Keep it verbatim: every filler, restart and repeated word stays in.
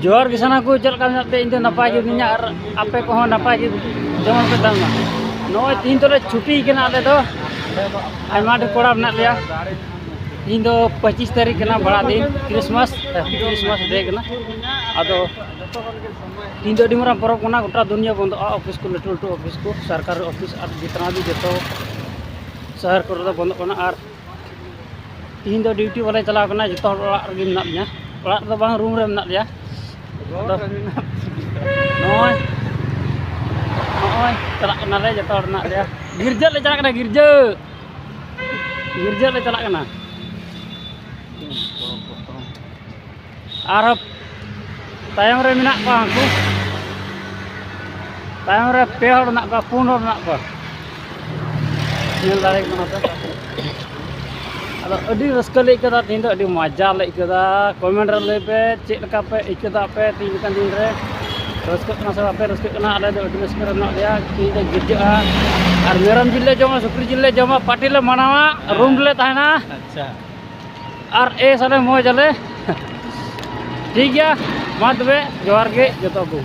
ᱡᱚᱦᱟᱨ ᱜᱮ ᱥᱟᱱᱟᱢ ᱠᱚ, ᱪᱮᱫ ᱞᱮᱠᱟ ᱢᱮᱱᱟᱜ ᱯᱮᱭᱟ? ᱤᱧ ᱫᱚ ᱱᱟᱯᱟᱭ ᱜᱮ ᱢᱤᱱᱟᱹᱧᱟ ᱟᱨ ᱟᱯᱮ ᱠᱚᱦᱚᱸ ᱱᱟᱯᱟᱭ ᱜᱮ ᱡᱮᱢᱚᱱ ᱯᱮ ᱛᱟᱦᱮᱱ ᱢᱟ᱾ ᱱᱚᱜᱼᱚᱭ ᱛᱤᱦᱤᱧ ᱫᱚᱞᱮ ᱪᱷᱩᱴᱤ ᱠᱟᱱᱟ, ᱟᱞᱮ ᱫᱚ ᱟᱭᱢᱟ ᱰᱷᱮᱨ ᱠᱚᱲᱟ ᱢᱮᱱᱟᱜ ᱞᱮᱭᱟ᱾ ᱛᱤᱦᱤᱧ ᱫᱚ ᱯᱚᱸᱪᱤᱥ ᱛᱟᱹᱨᱤᱠᱷ ᱠᱟᱱᱟ, ᱵᱟᱲᱟ ᱫᱤᱱ, ᱠᱨᱤᱥᱢᱟᱥ, ᱠᱨᱤᱥᱢᱟᱥ ᱰᱮ ᱠᱟᱱᱟ᱾ ᱟᱫᱚ ᱛᱤᱦᱤᱧ ᱫᱚ ᱟᱹᱰᱤ ᱢᱟᱨᱟᱝ ᱯᱚᱨᱚᱵᱽ ᱠᱟᱱᱟ, ᱜᱚᱴᱟ ᱫᱩᱱᱤᱭᱟᱹ ᱵᱚᱱᱫᱚᱜᱼᱟ, ᱚᱯᱷᱤᱥ ᱠᱚ, ᱞᱟᱹᱴᱩ ᱞᱟᱹᱴᱩ ᱚᱯᱷᱤᱥ ᱠᱚ, ᱥᱚᱨᱠᱟᱨᱤ ᱚᱯᱷᱤᱥ ᱟᱨ ᱡᱤᱛᱱᱟ ᱵᱷᱤ ᱡᱚᱛᱚ ᱥᱚᱦᱚᱨ ᱠᱚᱨᱮ ᱫᱚ ᱵᱚᱱᱫᱚᱜ ᱠᱟᱱᱟ᱾ ᱟᱨ ᱛᱤᱦᱤᱧ ᱫᱚ ᱰᱤᱭᱩᱴᱤ ᱵᱟᱞᱮ ᱪᱟᱞᱟᱣ ᱠᱟᱱᱟ, ᱡᱚᱛᱚ ᱦᱚᱲ ᱚᱲᱟᱜ ᱨᱮᱜᱮ ᱢᱮᱱᱟᱜ ᱞᱤᱧᱟ᱾ ᱚᱲᱟᱜ ᱨᱮᱫᱚ ᱵᱟᱝ, ᱨᱩᱢ ᱨᱮ ᱢᱮᱱᱟᱜ ᱞᱮᱭᱟ᱾ ᱟᱫᱚ ᱱᱚᱜᱼᱚᱭ, ᱱᱚᱜᱼᱚᱭ ᱪᱟᱞᱟᱜ ᱠᱟᱱᱟᱞᱮ, ᱡᱚᱛᱚ ᱦᱚᱲ ᱢᱮᱱᱟᱜ ᱞᱮᱭᱟ᱾ ᱜᱤᱨᱡᱟᱹ ᱞᱮ ᱪᱟᱞᱟᱜ ᱠᱟᱱᱟ, ᱜᱤᱨᱡᱟᱹ, ᱜᱤᱨᱡᱟᱹ ᱞᱮ ᱪᱟᱞᱟᱜ ᱠᱟᱱᱟ᱾ ᱟᱨᱦᱚᱸ ᱛᱟᱭᱚᱢ ᱨᱮ ᱢᱮᱱᱟᱜ ᱠᱚᱣᱟ ᱩᱱᱠᱩ, ᱛᱟᱭᱚᱢ ᱨᱮ ᱯᱮ ᱦᱚᱲ ᱢᱮᱱᱟᱜ ᱠᱚᱣᱟ, ᱯᱩᱱ ᱦᱚᱲ ᱢᱮᱱᱟᱜ ᱠᱚᱣᱟ, ᱧᱮᱞ ᱫᱟᱲᱮᱭᱟᱜ ᱠᱟᱱᱟ ᱯᱮ᱾ ᱟᱫᱚ ᱟᱹᱰᱤ ᱨᱟᱹᱥᱠᱟᱹ ᱞᱮ ᱟᱹᱭᱠᱟᱹᱣ ᱮᱫᱟ ᱛᱮᱦᱮᱧ ᱫᱚ, ᱟᱹᱰᱤ ᱢᱚᱡᱟ ᱞᱮ ᱟᱹᱭᱠᱟᱹᱣ ᱮᱫᱟ᱾ ᱠᱚᱢᱮᱱᱴ ᱨᱮ ᱞᱟᱹᱭ ᱯᱮ ᱪᱮᱫ ᱞᱮᱠᱟ ᱯᱮ ᱟᱹᱭᱠᱟᱹᱣ ᱮᱫᱟ ᱟᱯᱮ ᱛᱮᱦᱮᱧ ᱞᱮᱠᱟᱱ ᱫᱤᱱ ᱨᱮ, ᱨᱟᱹᱥᱠᱟᱹᱜ ᱠᱟᱱᱟ ᱥᱮ ᱵᱟᱯᱮ ᱨᱟᱹᱥᱠᱟᱹᱜ ᱠᱟᱱᱟ? ᱟᱞᱮ ᱫᱚ ᱟᱹᱰᱤ ᱨᱟᱹᱥᱠᱟᱹ ᱨᱮ ᱢᱮᱱᱟᱜ ᱞᱮᱭᱟ᱾ ᱛᱮᱦᱮᱧ ᱫᱚ ᱜᱤᱨᱡᱟᱹᱜᱼᱟ ᱟᱨ ᱢᱮᱨᱚᱢ ᱡᱤᱞ ᱞᱮ ᱡᱚᱢᱟ, ᱥᱩᱠᱨᱤ ᱡᱤᱞ ᱞᱮ ᱡᱚᱢᱟ, ᱯᱟᱨᱴᱤ ᱞᱮ ᱢᱟᱱᱟᱣᱟ, ᱨᱩᱢ ᱨᱮᱞᱮ ᱛᱟᱦᱮᱱᱟ᱾ ᱟᱪᱪᱷᱟ᱾ ᱟᱨ ᱮᱥ ᱟᱞᱮ ᱢᱚᱡᱽ ᱟᱞᱮ᱾ ᱴᱷᱤᱠ ᱜᱮᱭᱟ, ᱢᱟ ᱛᱚᱵᱮ ᱡᱚᱦᱟᱨ ᱜᱮ ᱡᱚᱛᱚ ᱠᱚ᱾